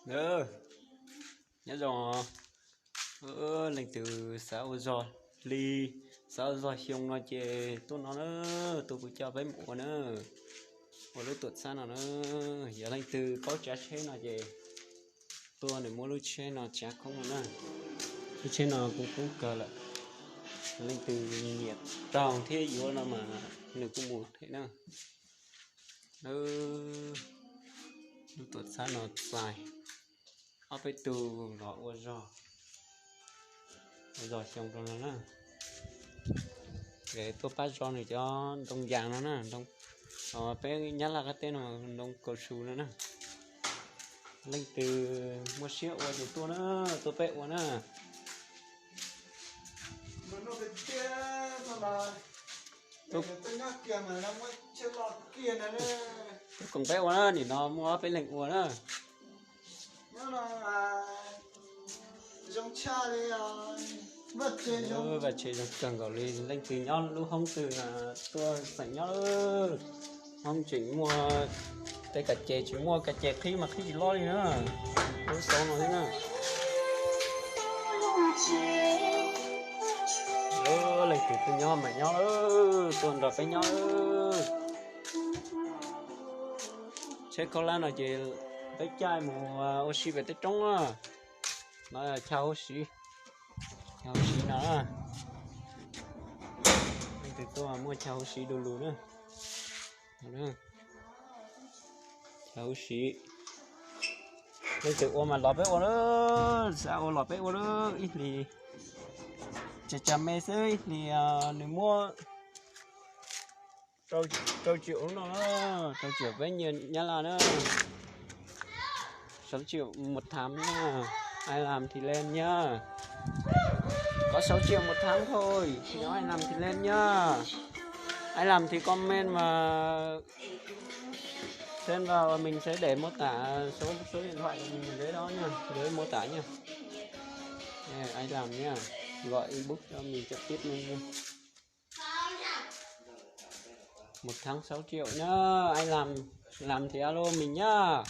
Nyob zoo, leej twg xav ua zog hli, xav ua zog xyoo no ces tuaj no na, tuaj kuv coj peb mus ua na, ua lub tuam txhab no na. Yog leej twg paub tsav tsheb no ces tuaj nws muab lub tsheb no tsav khoob no na. Lub tsheb no kuv pub kawg lawm, leej twg nyiam raug thiab yuav no mas nws kuj mus thiab na. Lub tuam txhab no txais ob peb tug los ua zog, ua zog xyoo rau no na. Tuaj pab zov nws cov ntoo yas no na, peb Nyab Laj qab teb no ntoo kaus su no na. Leej twg muaj siab ua ces tuaj na, tuaj peb ua na. Tuaj koom peb ua na, nim no muaj ob peb leeg ua na. Vaj tse zoo kawg nkaus li, leej twg nyob lub hoob twg tuaj xeem nyob. Hoob tseem muaj tej kas ces, tsis muaj kas ces qhib mas qhib tsis loj li na. Lub xauv no thiab na. Leej twg tuaj nyob mas nyob, tuaj nrog peb nyob. Tsheb khaub hlab no ces peb caij mus ua si pem tej roob na. No chaw hauv siv, chaw hauv siv no. Leej twg tuaj muaj chaw hauv siv du lug na. Chaw hauv siv, leej twg ua mas los peb ua na, xav ua los peb ua na, ib hlis tsa tsa me xwb, ib hlis nws muab rau triệu lub no na, rau triệu peb nyiaj Nyab Laj na. Sáu triệu một tháng nha. Ai làm thì lên nha. Có sáu triệu một tháng thôi, thì nói ai làm thì lên nha. Ai làm thì comment mà thêm vào, mình sẽ để mô tả số số điện thoại của mình ở dưới đó nha, dưới mô tả nha. Ai làm nha. Gọi inbox cho mình trực tiếp luôn nha. Một tháng sáu triệu nhá. Ai làm làm thì alo mình nhá.